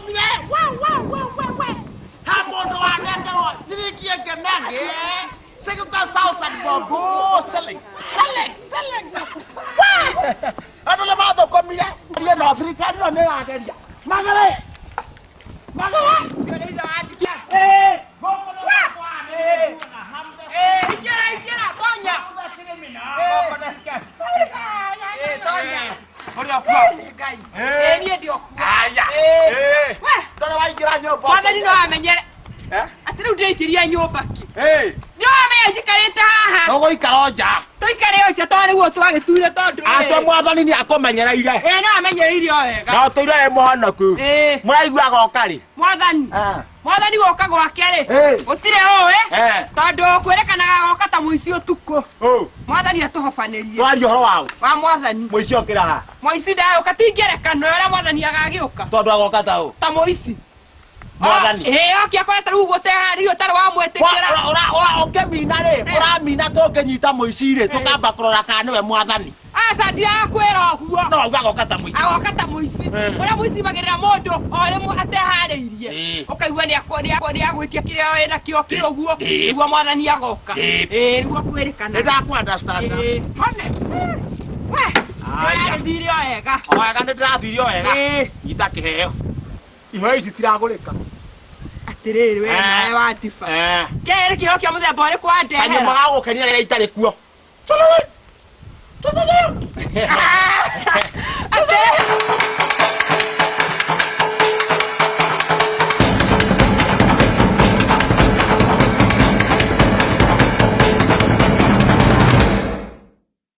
mathũkũmire. We, we, we, we, we. Ha mũndũ wanengerwo ciringi ĩngĩ na ĩngĩ. 6,000 bob. Selling, selling, selling. We! Andũ nĩ mathũkũmire. Ĩno thirikari ĩno nĩ ĩrageria. Magere! Magere! Ingĩra, ingĩra, tonya. Tonya. Ũrĩa ũkua. Ngai. Eh. Niĩ ndi okuo. Aya. Eh. Eh. We. Ndore waingĩra nyũmba. Mwathani no amenyere Eh? atĩ rĩu ndĩingĩria nyũmba kĩ. Eh. Nĩ wamenya njikarĩte haha. Ũgũikara o nja. Tũikare o nja tondũ nĩguo twagĩture tondũ. Ate mwathani nĩ akũmenyereire. Ĩĩ no amenyereire o wega. Na ũtũire wĩ mũhonoku. Ĩĩ. Mũraigua agoka rĩ? Mwathani. Mwathani gũka gwake rĩ. Eh. Gũtirĩ ũĩ. Eh. Tondũ kwĩrĩkanaga agoka ta mũici ũtukũ. Oh. Mwathani atũhobanĩrie. Twaria ũhoro waũ. Wa mwathani. Mũici okĩra ha. Mũici ndagũka ti ngerekano ya ũrĩa mwathani agagĩũka. Tondũ agoka ta ũ. Ta mũici. Mwathani. Ĩĩ oke akorete rĩu gũteharĩirie ũtarĩ wamwĩtĩkĩra. Ũngĩmina rĩ, ũramina tũngĩnyita mũici rĩ, tũkamba kũrora kana nĩwe mwathani. Aca ndirakwĩra ũguo. No auga agoka ta mũici. Agoka ta mũici. Eh. Ũrĩa mũici magĩrĩra mũndũ o rĩmwe ateharĩirie. Eh. Ũkaigua nĩagwĩtia kĩrĩa wĩ nakĩo kĩ ũguo. Eh. Nĩguo mwathani agoka. Eh. Ĩĩ nĩguo kwĩrĩkana. Nĩ ndakũ understand. Ĩĩ. Hone. We. Aya. Nĩũragĩthire o wega. O wega nĩ ndĩrathire o wega. Ĩĩ. Nyita kĩheo. Iheo ici itiragũrĩka. Atĩrĩrĩ we Eh. nawe wa ndiba. Eh. Kĩrĩ kĩheo kĩa mũthemba ũrĩkũ Kanyũmba wandehera? ga gũkenia rĩrĩa itarĩ kuo.